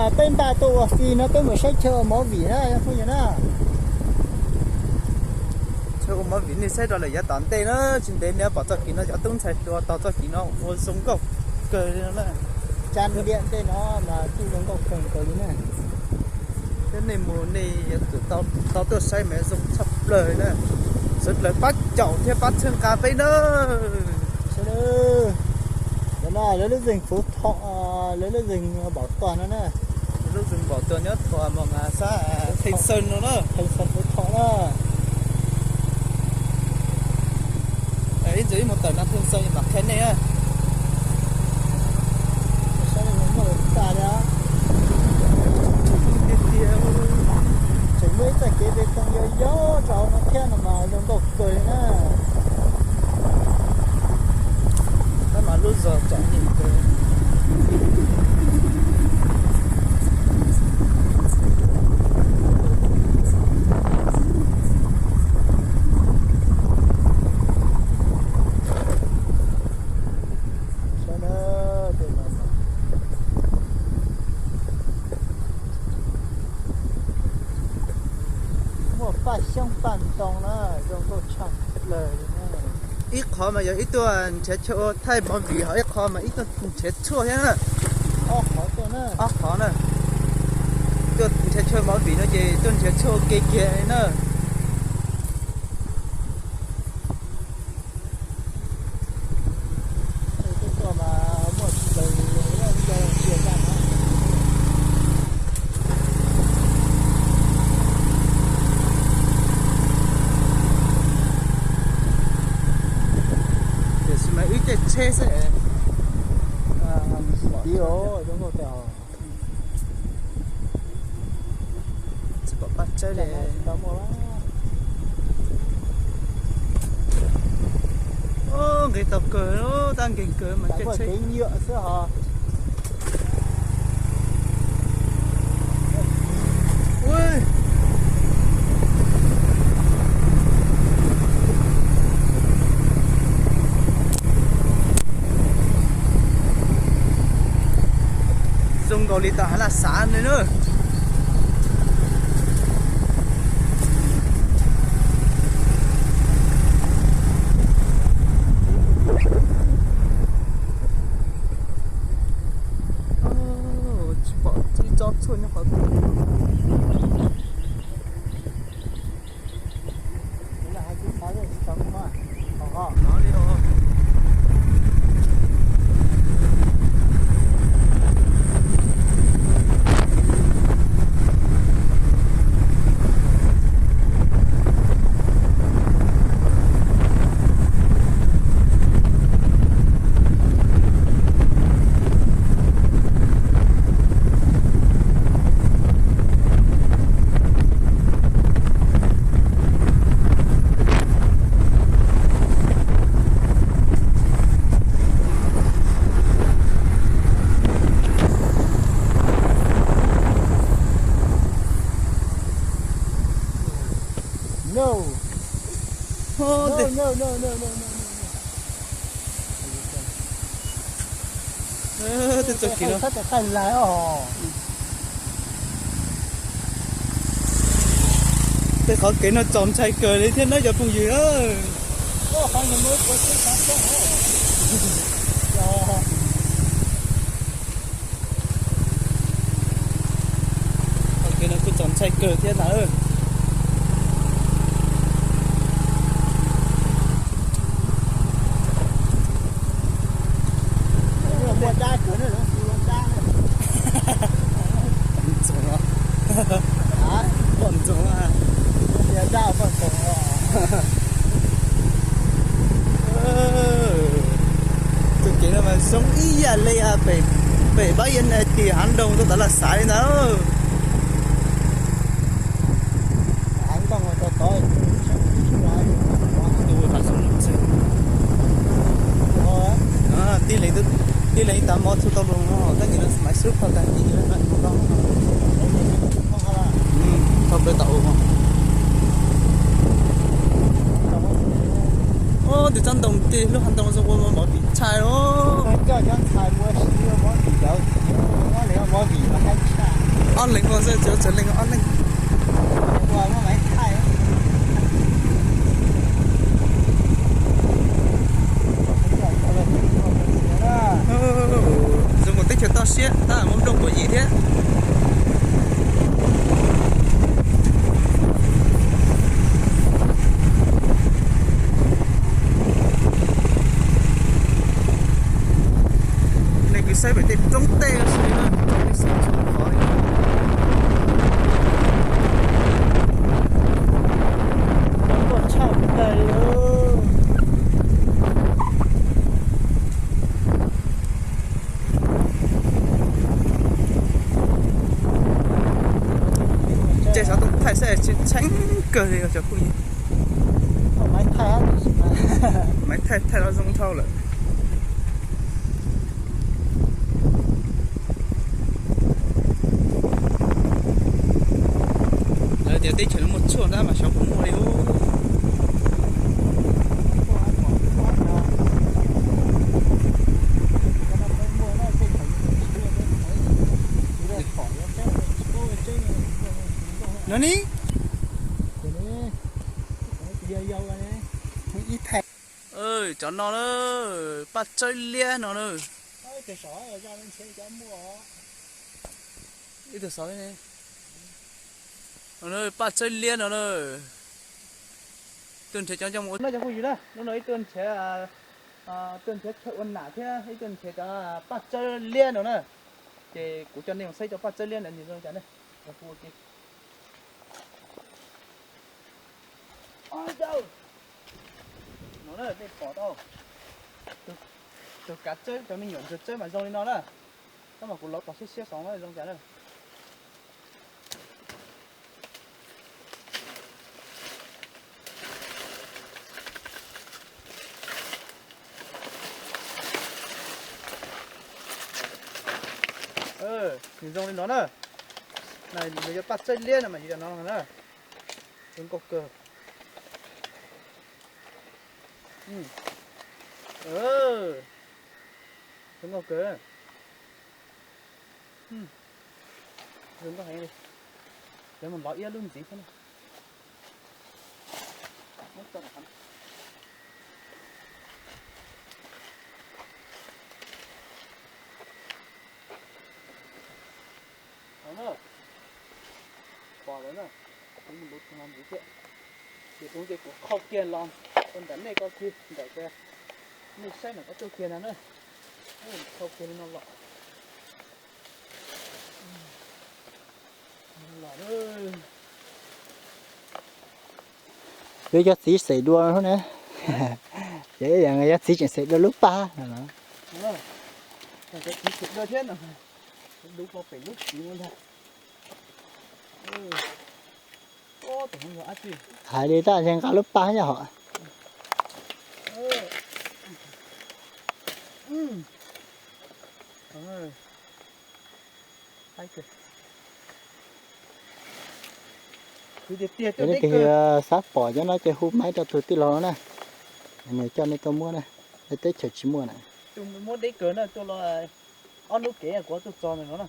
Peb npaj tuaj ua si no peb mus saib chaw ua movie na phooj ywg na. Chaw ua movie nej saib rau lawm yav tom ntej na, tsis ntev nej pom txoj kev no cov tub ntxhais hluas taug txoj kev no ua zoo nkauj kawg li no na. Tsa ntiaj ntej no mas kuj zoo nkauj kawg nkaus li na. Thiab nej mus nej yuav tsum tau tuaj saib mas zoo tshaj plaws na. Sawv daws pab caum thiab pab txhawb nqa peb na. Cov no lawv lub zeeg Phú Thọ, lawv lub zeeg Bảo Tồn no na. Lub zeeg Bảo Tồn nyob Thọ Mộc, sab Thanh Sơn no na. Thanh Sơn Phú Thọ na. Ib ntsis ib mus tawm no Thanh Sơn mam qhia nej. Tiag tiag, tseem muaj ib txoj kev bê tông yau yau rau hauv no thiab no mas zoo nkauj kawg li na. Tab mas lub zos tseem nyeem kawg. Muaj paj xyoob paj ntoo na, zoo nkauj tshaj plaws li na. Ib qhov mas yog ib tuaj nrhiav chaw ua thaij movie, ho ib qhov mas ib tuaj nrhiav tshuaj thiab na. Ob qhov tuaj na. Ob qhov na. Tuaj nrhiav chaw movie no ces tuaj nrhiav tshuaj ua ke kiag na. Tiam sis mas wb caij tsheb xwb. Tiv os, zoo nkauj tiag os. Tsis pom paj tsaib li. Nqis tau kawg, tab nkeeg kawg mas caij tsheb. Zoo nkaus li tau hav laj xav li na. Tsis pom tib tsob tshuaj nyob qhov twg. No. No, no, no, no, no, no, no. Tej txoj kev no, tej qhov kev no txaus ntshai kawg li thiab na cov phooj ywg. Qhov kev no kuj txaus ntshai kawg thiab ntag. Ntxoov, poj ntxoov. Txoj kev no mas zoo ib yam li pem pab yam tim hav nroog tuaj tom Laj Xav li ntag. Tib leeg tas mo txhua tau lus no, tab sis no maiv xub tau tag kis no tau. Tau plaws tom u. Tus tsob ntoo tej lub hav ntoo zoo ua movie tshaj os. Movie no haib tshaj. Siab tab muaj nplooj puas yim thiab. Nej kwv saib pem tej roob tej xwb na, roob tej xwb tsis muaj qhov. Tuaj tshaj plaws li. Ces xav tuaj thaij saib tshee kawg li cov phooj ywg. Maiv thaij thaij los zoo dhau lawm. Lawv tias teb chaws no muaj tshuaj ntab mas xyov puas muaj li. No ni. Cov no na, paj tsawb liab no na. Ib tug xov, paj tsawb liab no na. Tuaj nrhiav cov nco mus ua no cov phooj ywg na, hnub no ib tuaj nrhiav, tuaj nrhiav chaw ua nam thiab ib tuaj nrhiav cov paj tsawb liab no na. Ces kuv coj nej mus saib cov paj tsawb liab ntawd nws zoo li cas na. No na, nej pom tau tus kav tsawb, cov me nyuam ntsuag tsawb mas zoo li no na. Tab mas kuv lov tos siab siab xav zoo cas na. Nws zoo li no na. Nws yog paj tsawb liab no mas yog no na. Zoo nkauj kawg. Zoo nkauj kawg. Zoo nkauj heev li. Lawv mus lov iab lub ntxiv thiab na. Pom lawm na, kuv mus luv tug no ntxiv thiab. Ces kuv ces kuv qhau kiag los rau ntawm nej ko kiag ntawm nej saib ntawm ko tuaj kiag no na. Qhau kiag li no los. Yuav cov txiv xem dua na. Ces yog txiv tseem xem dua lub paj no. Cov txiv xem dua thiab no. Dub pem lub txiv ntag. Hais li tab ntshe nqa lub paj nyob hov. Yog leej twg xav pom cov no ces hu maiv rau tus tij laug no na, nws coj nej tuaj muab na, nej teb chaws tsis muaj na. Muab deb kawg na, tuaj los ob hnub kev kuv tuaj txog ntawm no na.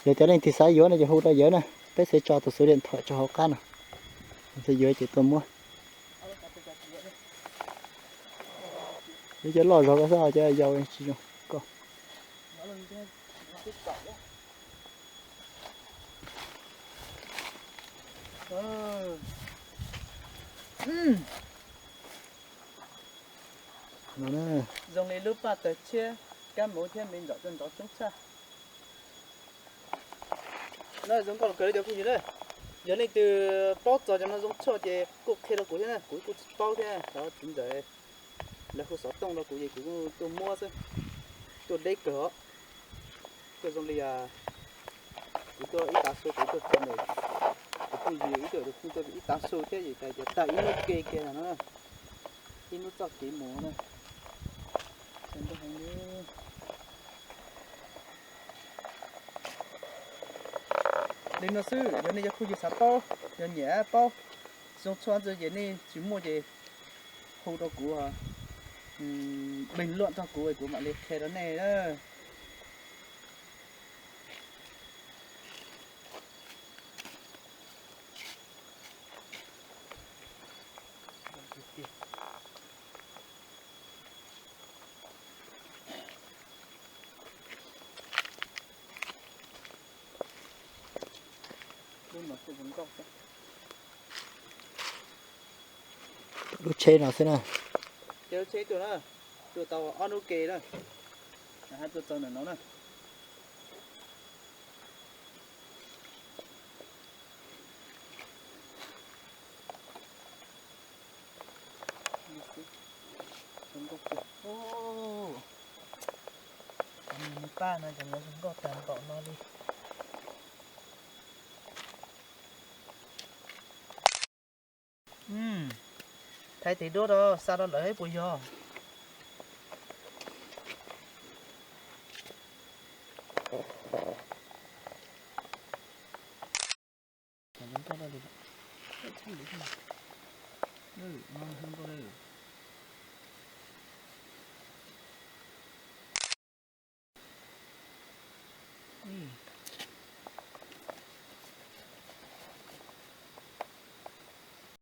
Yog tias leej twg xav yuav no ces hu rau Yawg na, peb xav tso tus xuv diam thaum tso hauv qab no, xav yuav ces tuaj muab. Yuav cov loj zog ko xwb, cov yau tsis zoo ko. Zoo li lub paj tawg tshiab, kab moov thiab me ntsaum tuaj nrov tsoob tshaj. Zoo nkauj kawg li cov phooj ywg na. Yog leej twg paub txog cov no zoo tshuaj ces kuj qhia rau kuv thiab na, kuv kuj tsis paub thiab. Cov txiv ntxawm lawv hu xov tooj rau kuv ces kuv kuj tuaj muab xwb. Tuaj deb kawg os. Tuaj zoo li kuv tuaj ib tav su, kuv tuaj txog ntawm kuv phooj ywg ib tug phooj tuaj ib tav su thiab ces tag ib hnub ke kiag no na, ib hnub txoj kev mus na. Li no xwb, yog nej cov phooj ywg xav paub, yog nyiam paub zoo tshuaj ntxwg ces nej tsis muaj ces hu rau kuv, bình luận rau kuv, kuv mam li qhia rau nej na. Lub tsheb no xwb na. Ces lub tsheb tuaj na, tuaj tau ob hnub ke na, hab tuaj txog ntawm no na. Nws paj no ces nws zoo nkauj tag npaum no li. Thaiv tes duab rau xa rau lawv ib puas yog.